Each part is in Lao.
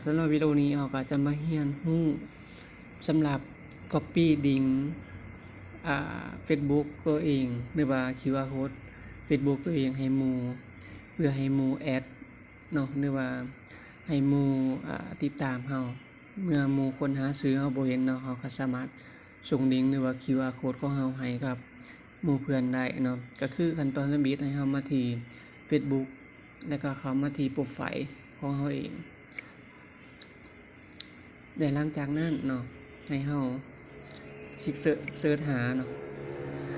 ສຳລັບວິດີໂອນີ້ເຮົາກໍຈະມາຮຽນຮູ້ສຳລັບ copy link ອ່າ Facebook ຕົວເອງ ຫຼືວ່າ QR code Facebook ຕົວເອງໃຫ້ໝູ່ ເພື່ອໃຫ້ໝູ່ແອັດເນາະ ຫຼືວ່າໃຫ້ໝູ່ ອ່າ ຕິດຕາມເຮົາ. ເມື່ອໝູ່ຄົ້ນຫາຊື່ເຮົາບໍ່ເຫັນເນາະ ເຮົາກໍສາມາດສົ່ງລິງ ຫຼືວ່າ QR code ຂອງເຮົາໃຫ້ກັບໝູ່ເພື່ອນໄດ້ເນາະ. ກໍຄືຂັ້ນຕອນທຳອິດ ໃຫ້ເຮົາມາທີ່ Facebook ແລ້ວກໍເຂົ້າມາທີ່ໂປຣໄຟຂອງເຮົາເອງ ແລະ ຫຼັງຈາກນັ້ນເນາະ ໃຫ້ເຮົາຄລິກເສີດ ເສີດຫາເນາະ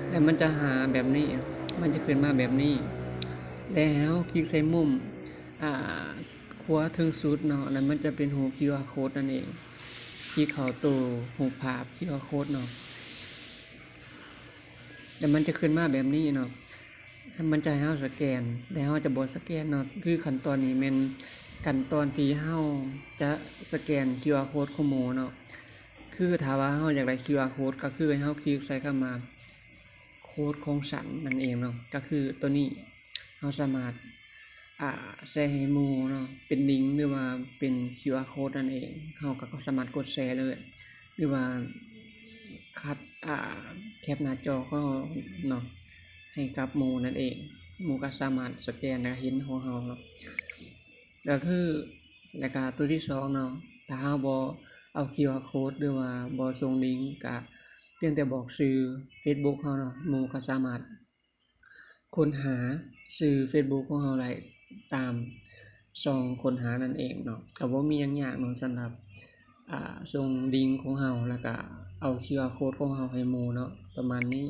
ແລ້ວມັນຈະຫາແບບນີ້ ມັນຈະຂຶ້ນມາແບບນີ້ ແລ້ວໃຫ້ເຮົາຄລິກໃສ່ມຸມ ອ່າ ຂວາເທິງສຸດເນາະ ແລ້ວມັນຈະເປັນຮູບ QR code ນັ້ນເອງ. ຄລິກເຂົ້າໂຕຮູບພາບ QR code ເນາະ ແລ້ວມັນຈະຂຶ້ນມາແບບນີ້ເນາະ. ມັນຈະໃຫ້ເຮົາສະແກນ ແຕ່ເຮົາຈະບໍ່ສະແກນເນາະ. ຄືຂັ້ນຕອນນີ້ແມ່ນຂັ້ນຕອນທີ່ເຮົາຈະສະແກນ QR code ຂອງໝູ່ເນາະ. ຄືຖ້າວ່າເຮົາຢາກໄດ້ QR code ກໍຄືໃຫ້ເຮົາຄລິກໃສ່ຄຳວ່າ code ຂອງສັນນັ້ນເອງເນາະ. ກໍຄືໂຕນີ້ເຮົາສາມາດ ອ່າ ແຊໃຫ້ໝູ່ເນາະ ເປັນລິງ ຫຼືວ່າເປັນ QR code ນັ້ນເອງ. ເຮົາກໍສາມາດກົດແຊເລີຍ ຫຼືວ່າຄັດ ອ່າ ແຄປໜ້າຈໍຂອງເຮົາເນາະ ໃຫ້ກັບໝູ່ນັ້ນເອງ. ໝູ່ກໍສາມາດສະແກນ ແລ້ວເຫັນຂອງເຮົາເນາະ. ກໍຄື ແລ້ວກໍຕົວທີສອງເນາະ ຖ້າເຮົາບໍ່ເອົາ QR code ຫຼືວ່າບໍ່ສົ່ງລິງ ກໍພຽງແຕ່ບອກຊື່ Facebook ເຮົາເນາະ ໝູ່ກໍສາມາດ ຄົ້ນຫາຊື່ Facebook ຂອງເຮົາໄດ້ຕາມຊ່ອງຄົ້ນຫານັ້ນເອງເນາະ. ກໍບໍ່ມີຫຍັງຍາກເນາະ ສຳລັບ ອ່າ ສົ່ງລິງຂອງເຮົາ ແລ້ວກໍເອົາ QR code ຂອງເຮົາໃຫ້ໝູ່ເນາະ ປະມານນີ້.